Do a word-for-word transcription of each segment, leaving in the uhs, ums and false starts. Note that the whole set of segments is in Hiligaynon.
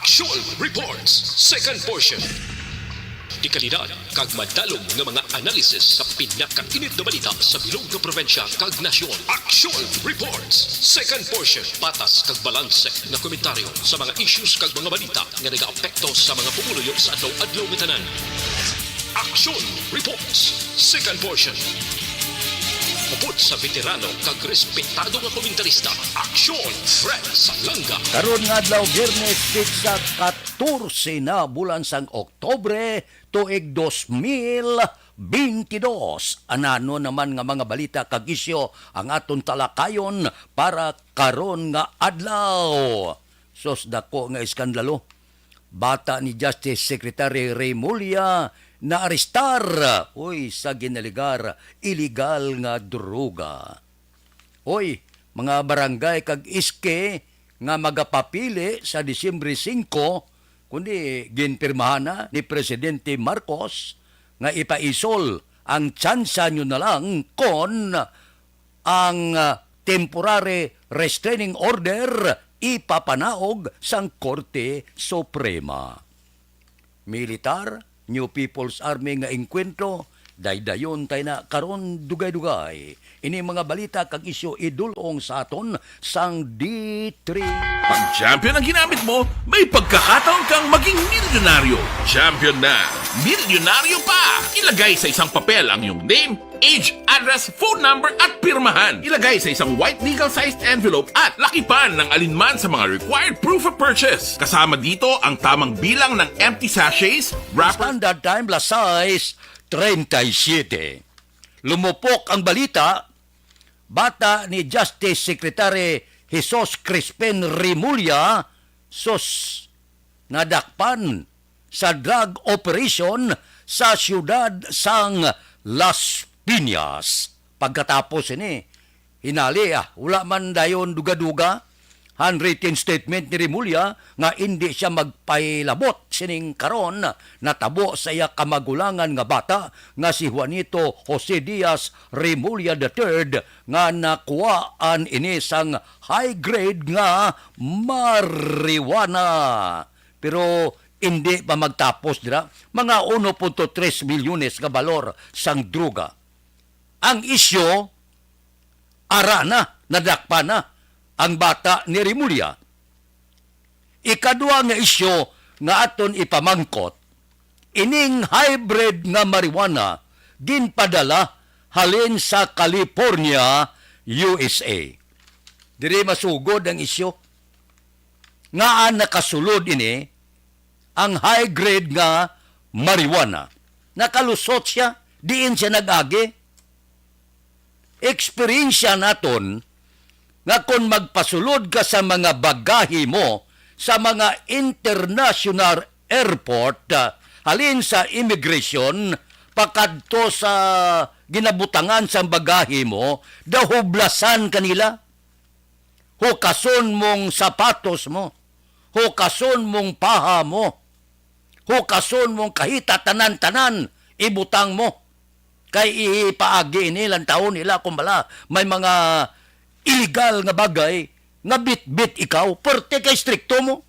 Aksyon Reports, second portion. Dekalidad kag madalom nga mga analisis sa pinakainit nga balita sa bilog nga probinsya kag nasyon. Aksyon Reports, second portion. Patas kag balanse nga komentaryo sa mga issues kag mga balita nga nagaapekto sa mga pumuluyo sa adlaw-adlaw nga tanan. Aksyon Reports, second portion. Upod sa veterano kag respetado nga komentarista, Aksyon Fred Salanga. Karon nga adlaw, Biyernes, petsa katorse na, bulan sang Oktubre, tuig dos mil bentidós. Anano naman nga mga balita kag isyu ang aton talakayon para karon nga adlaw? Sus, dako nga iskandalo. Bata ni Justice Secretary Remulla naarestar, uy, sa ginaligar iligal nga droga. Uy, mga barangay kag iske nga magapapili sa Disyembre singko, kundi ginpirmahan na ni Presidente Marcos nga ipaisol ang tsansa nyo na lang kon ang, ah, temporary restraining order ipapanaog sang Korte Suprema. Militar, New People's Army nga engkwentro, daydayon tay na karon dugay-dugay. Ini mga balita kag isyu idulong sa aton sang D three. Pag champion ang ginamit mo, may pagkakataon kang maging milyonaryo. Champion na, milyonaryo pa! Ilagay sa isang papel ang iyong name, age, address, phone number, at pirmahan. Ilagay sa isang white legal-sized envelope at lakipan ng alinman sa mga required proof of purchase. Kasama dito ang tamang bilang ng empty sachets, wrapper. Standard time, alas sais treinta y siete. Lumupok ang balita, bata ni Justice Secretary Jesus Crispin Remulla, sus, nadakpan sa drug operation sa siyudad sang Las Piñas. Pagkatapos ini, hinali, ah, wala man dayon duga-duga, handwritten statement ni Remulla nga indi siya magpahilabot sining karon natabo sa iya kamagulangan nga bata nga si Juanito Jose Diaz Remulla the third, nga nakuhaan ini sang high grade nga marijuana. Pero hindi pa magtapos dira, mga uno punto tres milyones nga balor sang droga. Ang isyu, ara na, nadakpan na ang bata ni Remulla. Ikadua nga isyu nga aton ipamangkot, ining hybrid nga marijuana ginpadala halin sa California, U S A. Diri masugod ang isyu. Ngaa nakasulod ini ang high grade nga marijuana? Nakalusot siya, diin siya nag-agi? Eksperyensya naton nga kon magpasulod ka sa mga bagahe mo sa mga international airport, ah, halin sa immigration pakadto sa ginabutangan sang bagahe mo, daw hublasan ka nila. Hukason mong sapatos mo, hukason mong paha mo, hukason mong kahita, tanan-tanan ibutang mo. Kay ipaagi ini, lantawon nila kung bala may mga illegal nga bagay nga bitbit ikaw, perte kay strikto mo.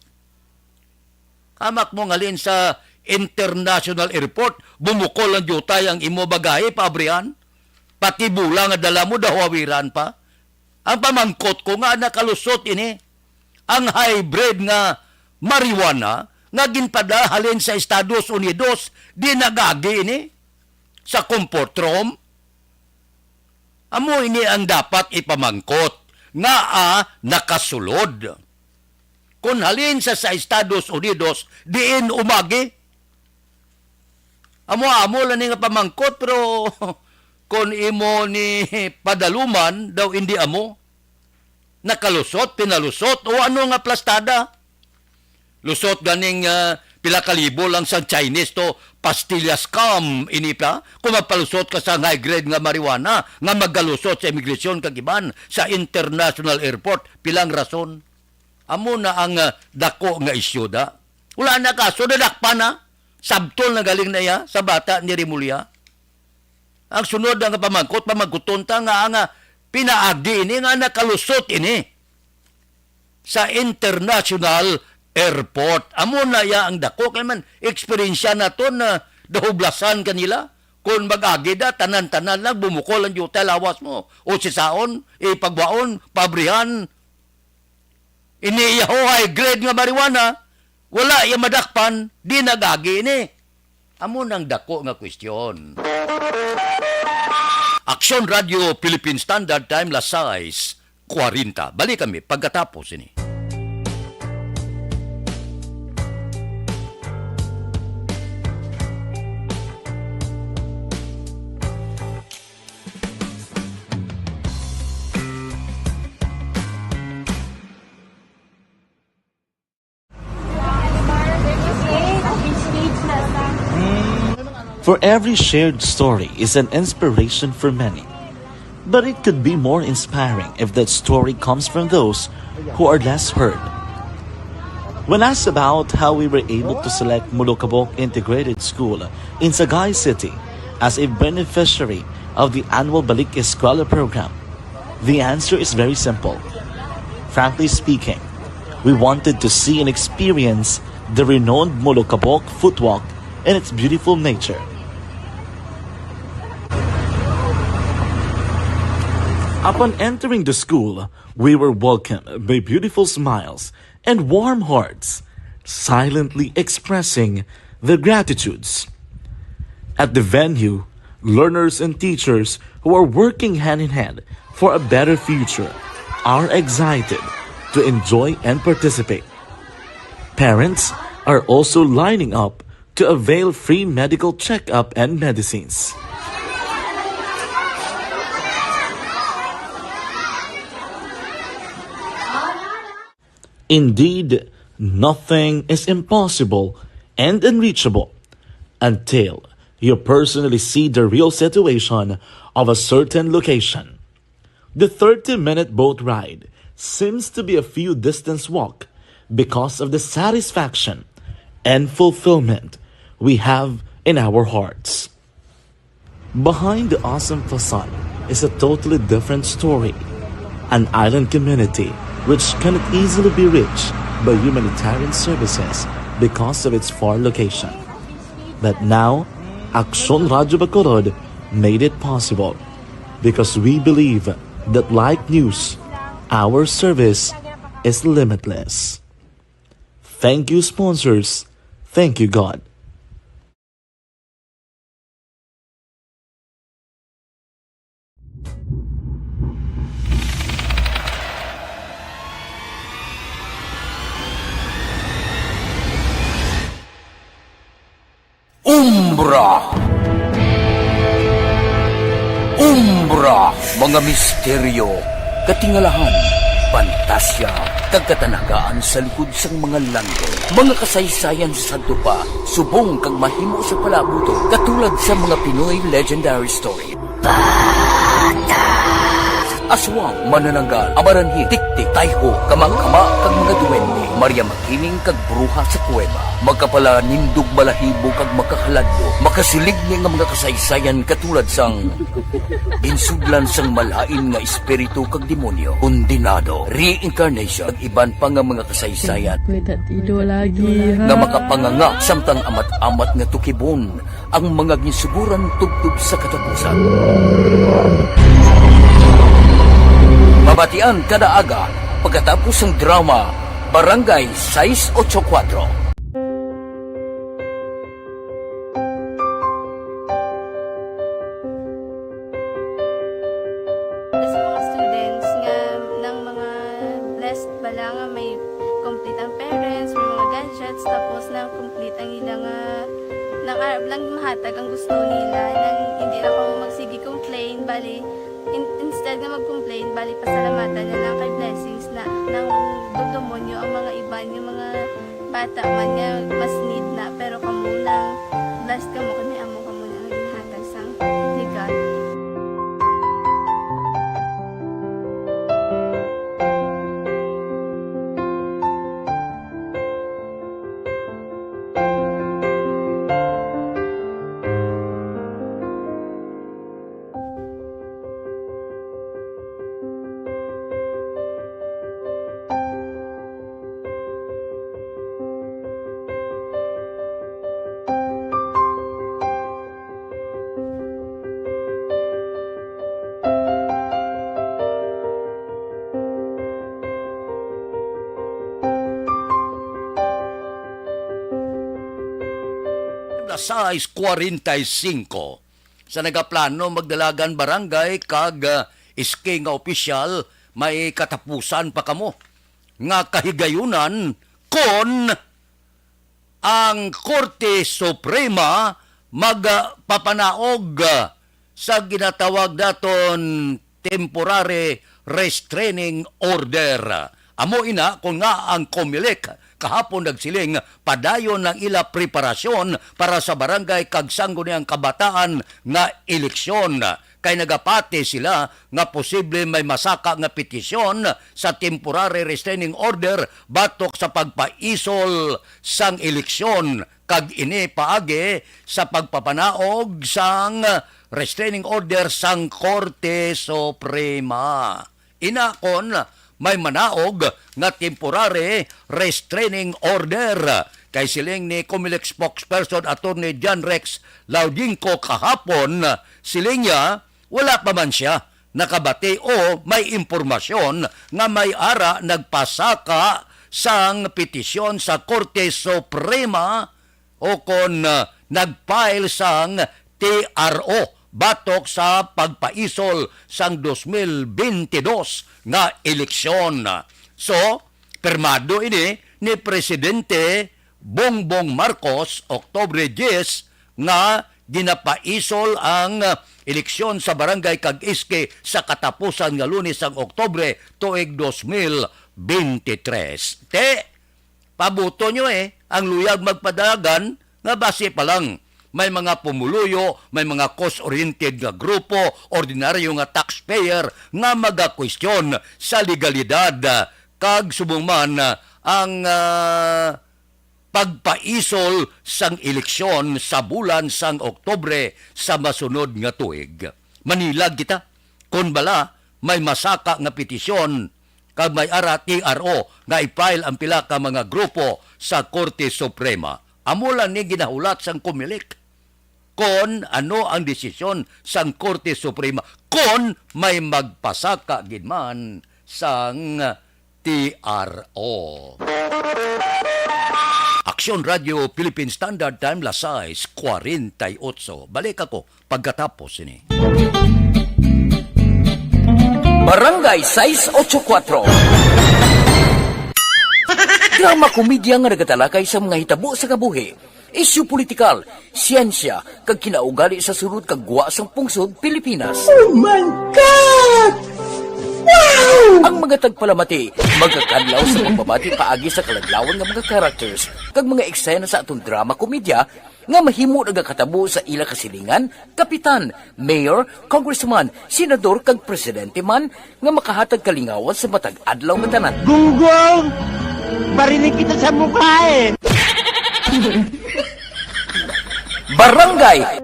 Hamak mo ngalin sa international airport, bumukol ang diutay ang imo bagahe, paabrihan. Pati bola nga dala mo, daw hawiran pa. Ang pamangkot ko nga nakalusot ini, ang hybrid nga marijuana nga ginpadala halin sa Estados Unidos, di nag-agi ini sa comfort room. Amo ini ang dapat ipamangkot, ngaa nakasulod. Kon halin sa, sa Estados Unidos, diin umagi? Amo-amo lang ni nga pamangkot, pero kon imo ni padaluman, daw indi amo. Nakalusot, pinalusot, o ano nga plastada? Lusot ganing, ah, pila ka libo lang sang Chinese to, pastillas kam, ini pa. Kung magpalusot ka sa high grade nga marijuana, nga magalusot sa imigrasyon kag iban sa international airport, pilang rason? Amo na ang, ah, dako nga isyu da. Wala na kaso, nadakpan na. Sabtol na galing na iya sa bata ni Remulla. Ang sunod nga pamangkot, pamangkuton ta nga ang, ah, pinaagi ini nga nakalusot ini sa international airport. Amo na iya ang dako. Kay man, eksperyensya na to na dahublasan kanila. Kung mag-agi da, tanan-tanan lang, bumukol ang diutay lawas mo. O sisaon, ipagwaon, pabrihan. Ini iya ho high grade nga marijuana, wala iya madakpan, di nag-agi ini. Amo nang dako nga kwestiyon. Aksyon Radio Philippine Standard Time, las sais kwarenta. Balik kami pagkatapos ini. For every shared story is an inspiration for many. But it could be more inspiring if that story comes from those who are less heard. When asked about how we were able to select Molokabok Integrated School in Sagay City as a beneficiary of the annual Balik Eskwela program, the answer is very simple. Frankly speaking, we wanted to see and experience the renowned Molokabok footwalk and its beautiful nature. Upon entering the school, we were welcomed by beautiful smiles and warm hearts, silently expressing their gratitudes. At the venue, learners and teachers who are working hand in hand for a better future are excited to enjoy and participate. Parents are also lining up to avail free medical checkup and medicines. Indeed, nothing is impossible and unreachable until you personally see the real situation of a certain location. The thirty-minute boat ride seems to be a few distance walk because of the satisfaction and fulfillment we have in our hearts. Behind the awesome facade is a totally different story. An island community which cannot easily be reached by humanitarian services because of its far location. But now, Aksyon Radyo Bacolod made it possible because we believe that, like news, our service is limitless. Thank you, sponsors. Thank you, God. Umbra. Umbra, mga misteryo, katingalahan, pantasya, kag katanagaan sa likod sang mga landong. Mga kasaysayan sa sadto pa, subong kag mahimo sa palabuton, katulad sa mga Pinoy legendary story. Aswang, manananggal, amaranhi, tiktik, tayho, kama-kama, kag mga duwende. Maria Makiling kag bruha sa kuweba. Makapalanindog, balahibo, kag makahaladlok. Makasiling ni nga mga kasaysayan katulad sang ginsudlan sang malain nga espiritu kag demonyo, kondenado, reincarnation, kag iban pa nga mga kasaysayan May tatido lagi, ha? nga makapanganga samtang amat-amat nga tukibon ang mga ginsuguran tubtob sa katapusan. Mabatian kada aga pagkatapos sang drama Barangay sais ocho kuwatro. Sa mga students nga nang mga blessed bala nga may complete ang parents, may mga gadgets, tapos na complete ang ila nga nang arab lang mahatag ang gusto nila, nang hindi na ko magsige complain, bali, in-, instead nga mag-complain, bali, pasalamatan na lang kay blessings na nang dugdumon nyo ang mga iban nga mga bata man nga mas need na, pero kamo lang, blessed kamo kay may amo kamo na nga ginahatag sang ni God. sais cuarenta y cinco. Sa nagaplano magdalagan barangay kag, ah, S K nga opisyal, may katapusan pa kamo nga kahigayunan kon ang Korte Suprema magpapanaog sa ginatawag daton temporary restraining order. Amo ina kon nga ang Comelec kahapon nagsiling padayon ang ila preparasyon para sa barangay kag sangguniang kabataan nga eleksyon, kay nagapati sila nga posible may masaka nga petisyon sa temporary restraining order batok sa pagpaisol sang eleksyon, kag ini paagi sa pagpapanaog sang restraining order sang Korte Suprema. Ina kon may manaog nga temporary restraining order, kay siling ni Comelec spokesperson Attorney John Rex Laudingco kahapon, siling niya, wala pa man siya nakabati o may impormasyon nga may ara nagpasaka sang petisyon sa Korte Suprema o kon, ah, nag-file sang T R O batok sa pagpaisol sang dos mil bentidós nga eleksyon. So, pirmado ini ni Presidente Bongbong Marcos, Oktubre diyes, nga ginapaisol ang, ah, eleksyon sa barangay kag S K sa katapusan nga Lunes sang Oktubre tuig dos mil bente tres. Te, pabuto nyo, eh, ang luyag magpadalagan nga basi pa lang may mga pumuluyo, may mga cause-oriented nga grupo, ordinaryo nga taxpayer nga magakwestiyon sa legalidad, ah, kag subong man, ah, ang, ah, pagpaisol sang eleksyon sa bulan sang Oktubre sa masunod nga tuig. Manilag kita kon bala may masaka nga petisyon kag may ara T R O nga i-file ang pila ka mga grupo sa Korte Suprema. Amo lang ni ginahulat sang Comelec kon ano ang desisyon sang Korte Suprema kon may magpasaka gid man sang T R O. Aksyon Radio Philippine Standard Time, las sais cuarenta y ocho. Balik ako pagkatapos sini. Barangay sais ocho kuatro. Drama komedya nga nagatalakay sa mga hitabo sa kabuhi, isyu politikal, siyensya, kag kinaugali sa sulod kag gwa sang pungsod Pilipinas. Oh my God! Wow! Ang mga tagpalamati magakadlaw sa pagbabati paagi sa kaladlawan nga mga characters kag mga eksena sa aton drama komedya nga mahimo nagakatabo sa ila kasilingan, kapitan, mayor, congressman, senador, kag presidente man nga makahatag kalingawan sa matag adlaw nga tanan. Gunggong! Barinig kita sa mukha eh! Barangay!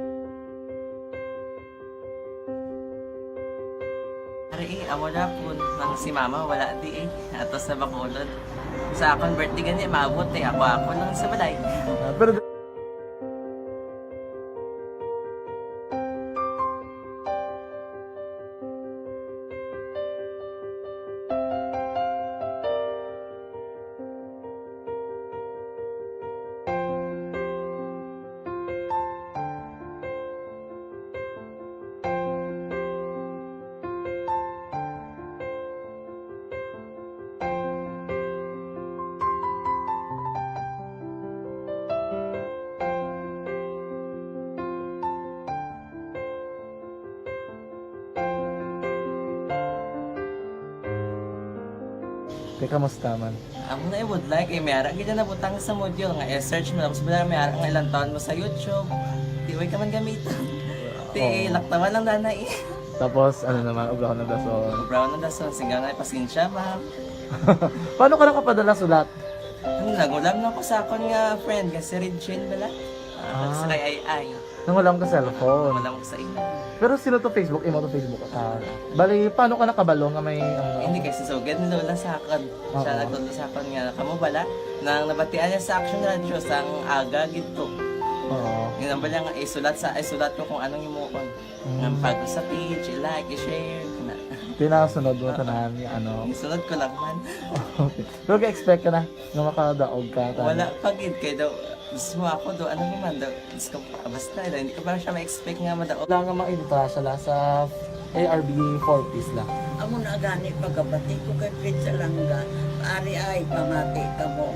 Ari eh, amo na po. Nang si mama, wala di eh. Ato sa Bacolod. Sa akon birthday gani, maabot eh. Ako, ako lang sa balay. Ah, pero Te, kamusta man? Amo na, I would like, eh, may ara gid na nabutang sa module nga i-search mo, tapos wala, may ara nga ilang taon mo sa YouTube. Di, way ka man gamiton. Ti, oo, laktawan lang dana eh. Tapos, ano naman, ubrahon ng dason. Ubrahon ng dason, singga nga, pasensya, ma'am. Paano ka nakapadala sulat? Ano, nag-ulam na ako sa akon nga friend, nga si Regine bala. Ah, ah, sa kay Ai Ai. Nangulam ka cellphone. Nangulam ko sa imo. Pero sino to Facebook? Imo to Facebook account. Bali, paano ka nakabalo nga may, ano? Hindi, kay si Sugad ni Lola sa akon. Siya, oo, nagtudlo sa akon nga, kamo bala, nang nabatian niya sa Action Radio, sang aga gid to. Oo. Yun ang bala nga, isulat sa, isulat ko kung anong himuon. Mm. Nga pag sa page, i-like, i-share, na. Tinasunod mo, oo, tanan, ano? Isunod ko lang man. Okay. Pero ga-expect ka na nga makadaog ka, tanan? Wala pa gid, kay daw, Gusto mo ako do, ano naman do? Diyos ko, basta, hindi ko pa siya ma-expect nga madaog. Wala nga maintra siya la sa A R B four Ps la. Amo na gani pagkabati ko kay Fred Salanga, ari ay pamati kamo.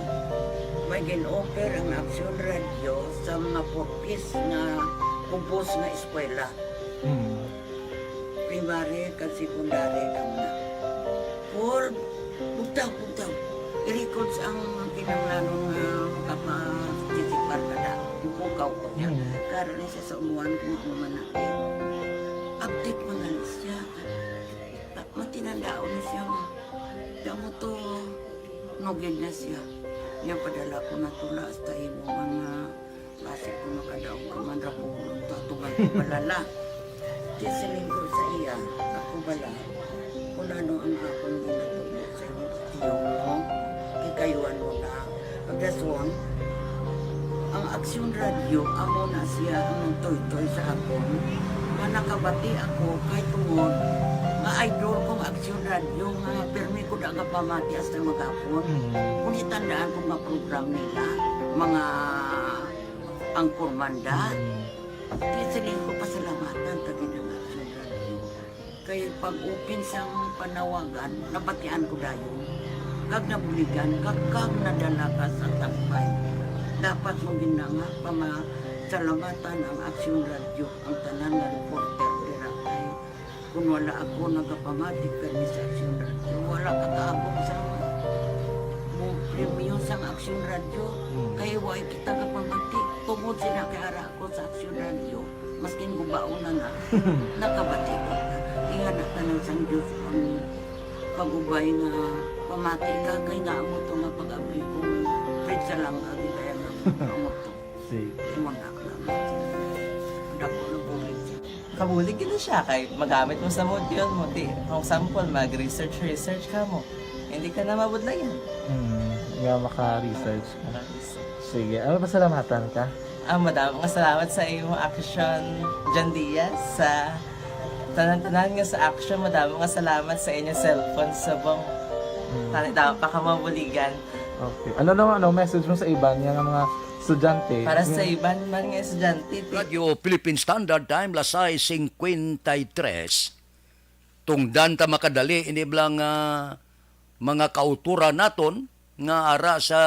May gin-offer ang Aksyon Radyo sa mga four Ps nga kubos nga eskwela. Hmm. Primary kag secondary lang na. Paul, bugtaw, bugtaw. I-records ang kinahanglanon nga makaparticipar ka na. Bukaw ko niya. Mm. Karon ni siya sa umuan kung ano man na. Update mo na ni siya. Ta-, matinandaon ni siya nga. Kamo to, nugid na siya. Niya padala ko na tula hasta imo mga Basi ko makadaog ka man ra ko, tatuman ko balala. Di siling ko sa iya, ako bala, kung ano ang akong ginatubo sa imo, tiyo mo, kikayuan mo na. Ang dason, ang Aksyon Radyo, amo na siya ang nagtoytoy sa akon, nga nakabati ako kay tungod nga idol kong Aksyon Radyo, nga pirmi ko da nga pamati hasta maghapon. Mm. Kung itandaan ko nga program nila, mga Ang Kurmanda, Mm. di siling ko pasalamatan ka gid ang Aksyon Radyo. Kay pag-open sang panawagan, nabatian ko dayon. Kag nabuligan, kag, kag nadala ka sa tampay. Dapat mo gid na nga pamasalamatan ang Aksyon Radyo, ang tanan nga reporter dira kay Kung wala ako nagapamati kay Miss Action Radyo, wala ka kaabot sa mo premyo sang Action Radyo. Hmm. Kay wa kita kapamati. Tungod sila kay ara ako sa Action Radyo. Maskin gubaon na na. Nakabati ko. Ingana ka na sang Diyos ang pag-ubay nga pamati ka kay nga amo to nga pag-abli ko. Pwede sa lang ang kaya nga amo to. Sige. Imo na ka lang. Dako na bulig. Kabulig gid siya kay magamit mo sa module mo. Di, kung sample, mag-research, research ka mo. Hindi ka na mabudlayan. Hmm, nga maka-research ka. Mag-research. Sige, ano, pasalamatan ka? Ah, madamo nga salamat sa imo action, John Diaz, sa tanan-tanan nga sa action. Madamo nga salamat sa inyo cellphone subong. Hmm. Tani daw pa ka mabuligan. Okay. Ano naman, ano, message mo sa iban nga mga estudyante? Para sa Hmm. iban man nga estudyante, ti- Radyo Philippine Standard Time, las sais cincuenta y tres. Tungdan ta makadali ini bala nga mga kauturan naton nga ara sa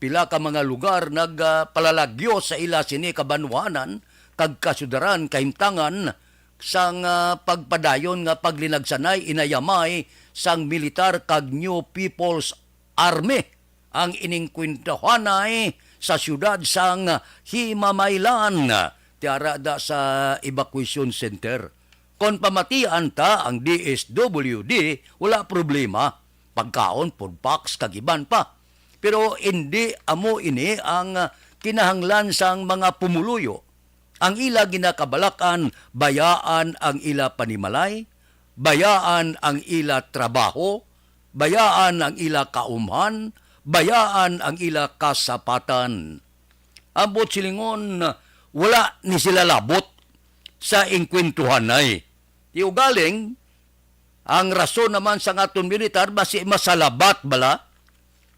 pila ka mga lugar nagpalalagyo sa ila sini kabanwahanan kag kasudaran kahimtangan sang, ah, pagpadayon nga paglinagsanay inayamay sang militar kag New People's Army ang iningkwentruhanay sa siyudad sang Himamaylan, tiara da sa evacuation center. Kon pamatian ta ang D S W D, wala problema. Pagkaon, food packs, kag iban pa. Pero indi amo ini ang kinahanglan sang mga pumuluyo. Ang ila ginakabalak-an, bayaan ang ila panimalay, bayaan ang ila trabaho, bayaan ang ila kaumhan, bayaan ang ila kasapatan. Ambot silingon, wala ni sila labot sa inkwentruhanay. Ti ugaling, ang rason naman sang aton militar, basi masalabat bala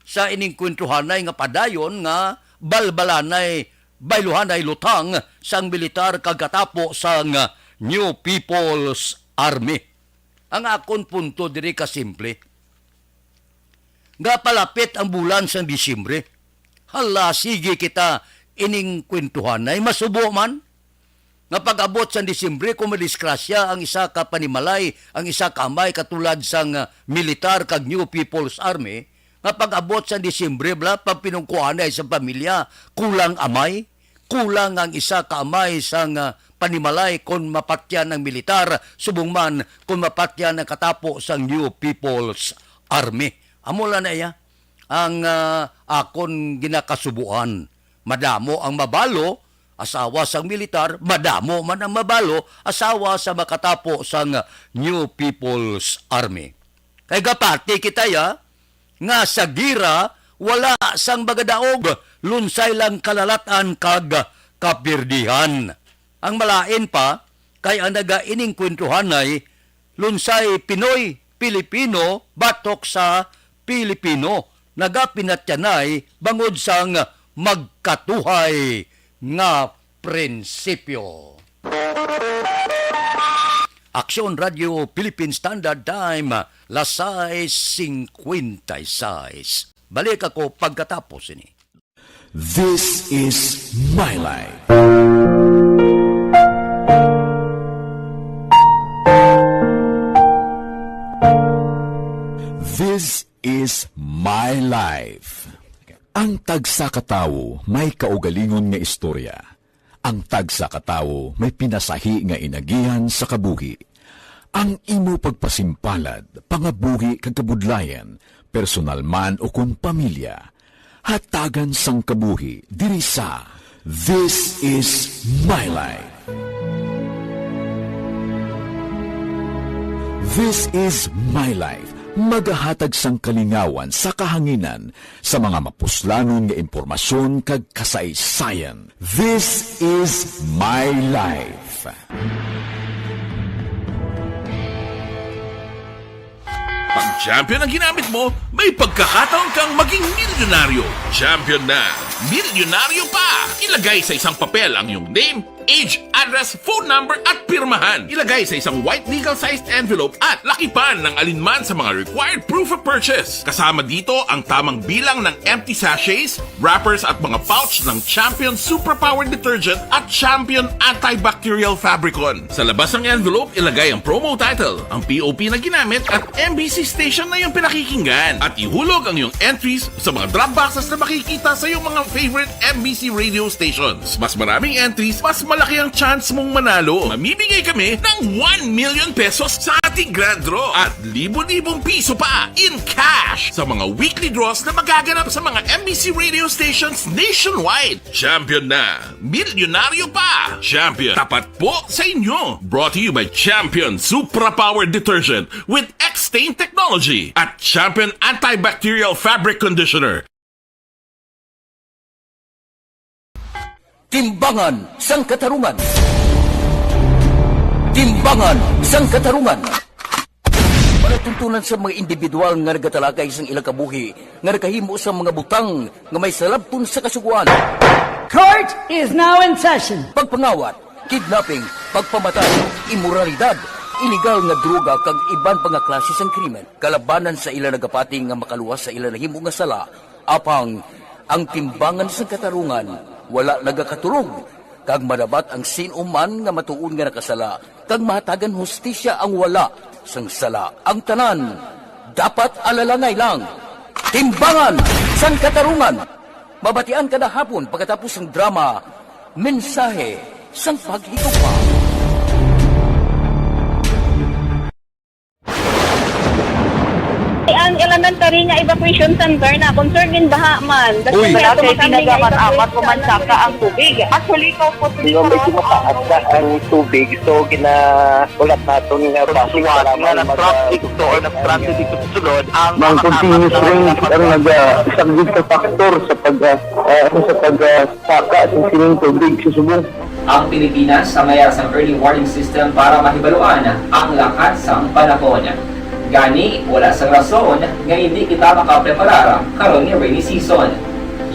sa iningkwentruhanay nga padayon nga balbalanay, bayluhanay lutang sang militar kag katapo sang New People's Army. Ang akon punto diri ka simple. Nga palapit ang bulan sang Disyembre. Hala, sige kita ining kwentuhanay. Masubo man nga pag-abot sang Disyembre, kung madisgrasya ang isa ka panimalay, ang isa ka amay, katulad sang, ah, militar kag New People's Army, nga pag-abot sang Disyembre, bala, pagpinungkuanay sa pamilya, kulang amay, kulang ang isa ka amay sang, ah, panimalay kon mapatyan ang militar, subong man kon mapatyan ang katapo sang New People's Army. Amo lang na iya ang, ah, akon ginakasubuan. Madamo ang mabalo, asawa sang militar, madamo man ang mabalo, asawa sa makatapo sang New People's Army. Kay gapati kita, ya, nga sa gira wala sang magadaog, lunsay lang kalalat-an kag kapirdihan. Ang malain pa, kay ang nagaining kwentuhanay, lunsay Pinoy, Pilipino, batok sa Pilipino. nagapinatyanay bangod sang magkatuhay nga prinsipyo. Aksyon Radio Philippine Standard Time, las sais cincuenta y seis. Balik ako pagkatapos ini. This is my life. This is my life. Ang tagsa ka tawo may kaugalingon nga istorya. Ang tagsa ka tawo may pinasahi nga inagihan sa kabuhi. Ang imo pagpasimpalad, pangabuhi kag kabudlayan, personal man ukon pamilya, hatagan sang kabuhi diri sa This is My Life. This is My Life, magahatag sang kalingawan sa kahanginan sa mga mapuslanon nga impormasyon kag kasaysayan. This is My Life. Pag champion ang ginamit mo, may pagkakataon kang maging milyonaryo. Champion na, milyonaryo pa! Ilagay sa isang papel ang iyong name, age, address, phone number, at pirmahan. Ilagay sa isang white legal-sized envelope at lakipan ng alinman sa mga required proof of purchase. Kasama dito ang tamang bilang ng empty sachets, wrappers, at mga pouch ng Champion Suprapower Detergent at Champion Antibacterial Fabricon. Sa labas ng envelope, ilagay ang promo title, ang P O P na ginamit, at M B C station na iyong pinakikinggan. At ihulog ang iyong entries sa mga drop boxes na makikita sa iyong mga favorite M B C radio stations. Mas maraming entries, mas malaki ang chance mong manalo. Mamimigay kami ng one million pesos sa ating grand draw at libo-libong piso pa in cash sa mga weekly draws na magaganap sa mga M B C radio stations nationwide. Champion na! Milyonaryo pa! Champion, tapat po sa inyo! Brought to you by Champion Supra Power Detergent with X-Stain Technology at Champion Antibacterial Fabric Conditioner. Timbangan sang Katarungan. Timbangan sang Katarungan. Palatuntunan sa mga individual nga nagatalakay sang ilang kabuhi nga nakahimo sa mga butang nga may salabton sa Kasugoan. Court is now in session. Pagpangawat, kidnapping, pagpamatay, imoralidad, iligal nga droga, kag iban pa nga klase sang krimen. Kalabanan sa ila nagapati nga makaluwas sa ila nahimo nga sala, apang ang timbangan sang katarungan wala nagakaturog, kag madabat ang sin-o man nga matuod nga nakasala, kag mahatagan hustisya ang wala sang sala. Ang tanan dapat alalangay lang. Timbangan sang Katarungan. Mabatian kada hapon pagkatapos sang drama, Mensahe sang Paghigugma. Ang elementary nga evacuation center na concerned in baha man. Uy. Wala kay ginagamit-amat o mansaka ang tubig. Actually, ikaw po, medyo mataas na ang tubig. So, gina-, ulat naton nga traffic, nga mag-, nag-traffic to or nag-traffic dito sa sulod, ang mga continuous rain ang naga-, isa gid ka factor sa pag-, ah, ah, ano, sa pag-, ah, saka sa sining tubig sa subong. Ang Pilipinas ang mayara sang early warning system para mahibaluan ang lakat sang panahon. Gani, wala sang rason nga hindi kita makapreparar karon nga rainy season.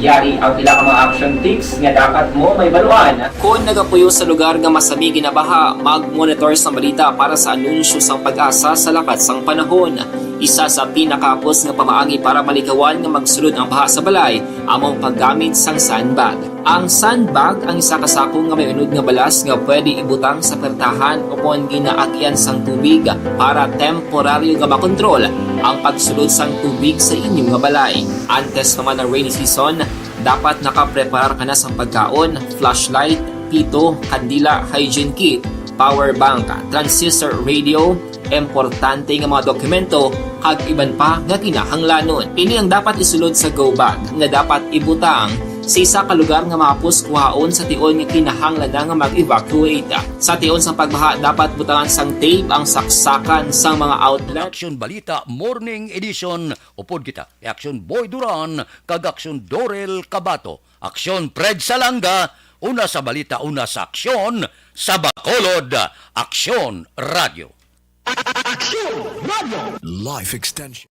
Yari ang pila ka mga action tips nga dapat mo mahibaluan. Kon nagapuyo sa lugar nga masami ginabaha, mag-monitor sang balita para sa anunsyo sang PAGASA sa lakat sang panahon. Isa sa pinakahapos nga pamaagi para malikawan nga magsulod ang baha sa balay amo ang paggamit sang sandbag. Ang sandbag ang isa ka sako nga may unod nga balas nga pwede ibutang sa pertahan ukon ginaagian sang tubig para temporaryo nga makontrol ang pagsulod sang tubig sa inyo nga balay. Antes pa man ang rainy season, dapat nakapreparar ka na sang pagkaon, flashlight, pito, kandila, hygiene kit, power bank, transistor radio, importante nga mga dokumento, kag iban pa nga kinahanglanon. Ini ang dapat isulod sa go bag nga dapat ibutang sa isa ka lugar nga mahapos kuhaon sa tion nga kinahanglan na nga mag-evacuate. Sa tion sang pagbaha, dapat butangan sang tape ang saksakan sang mga outlet. Aksyon Balita Morning Edition, upod kita ni Aksyon Boy Duran kag Aksyon Dorel Cabato. Aksyon Fred Salanga, una sa balita, una sa aksyon, sa Bacolod, Aksyon Radio. Aksyon Radio. Life Extension.